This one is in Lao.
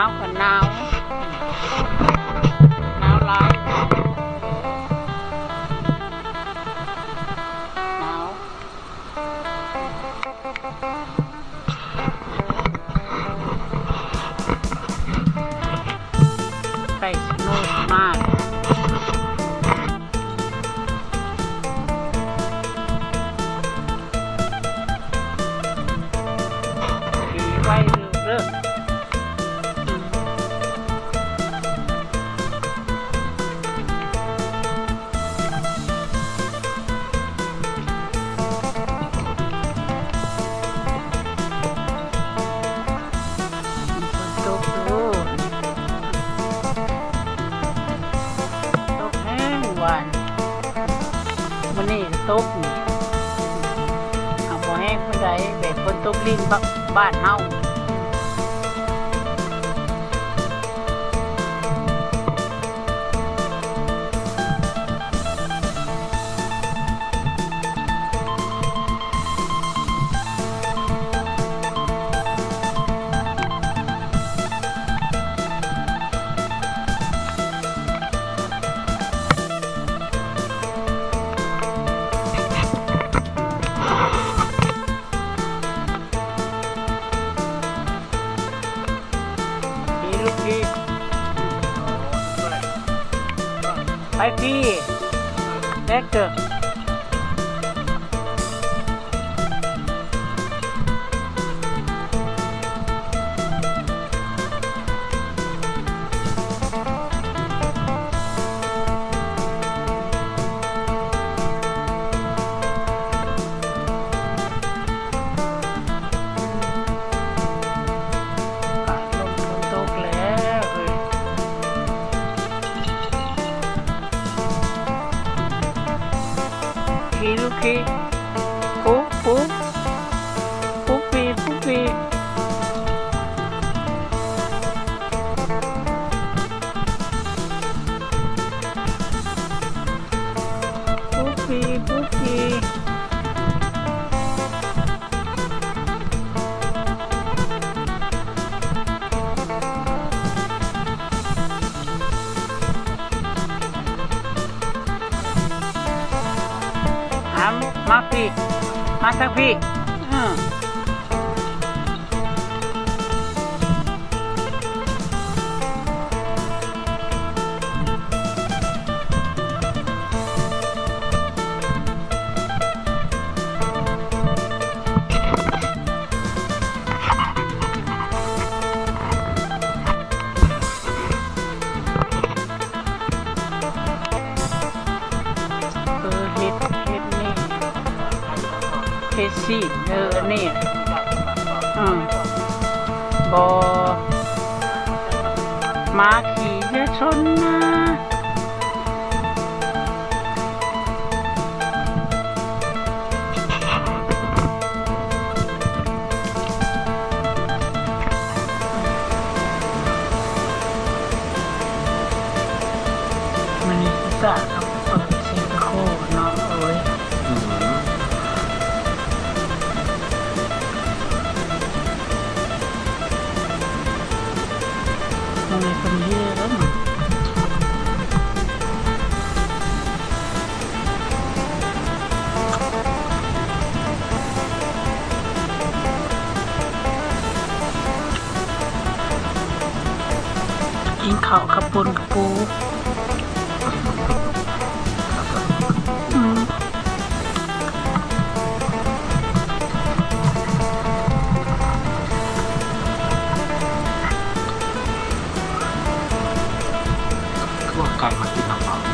ໜາວກໍໜາວ ໜາວຫຼາຍ ໜາວ ໃກ້ສະໂນມາແລ້ວ ດີໄວເລີກເລີກ. ຝົນຕົກຢູ່ ຕົກແຮງຫວານ ມື້ນີ້ກໍຕົກນີ້ ຫາກບໍ່ແຮງປານໃດ ແບບຝົນຕົກລິນ ບ- ບ້ານເຮົາ. ໄປພີ້ ແບັກເກີ. ຟ້າລົມຝົນຕົກແລ້ວເອີຍ ຄີລູກຄີ ປຸບ ປຸບ ປຸບປີ ປຸບປີ ປຸບປີ ປຸບປີ. ຫາມາພີ້ ມາທາງພີ້ ອື. ເອີ ເຮັດ ເຮັດນີ້ ເຮັດຊີ້ນ ເອີ ອັນນີ້ ອື ບໍ່ ໝາຂີ່ຢ່າຊົນນາ. ມື້ນີ້ສາວເປີດເຊກະໂຄເນາະ ໂອ້ຍ ອືມ ເອົາໄວ້ເພິ່ນເຮັດແລ້ວ. ກິນເຂົ້າກັບປົ່ນກະປູ ອືມ ພວກໄກ່ມາກິນນ້ຳເອົາ.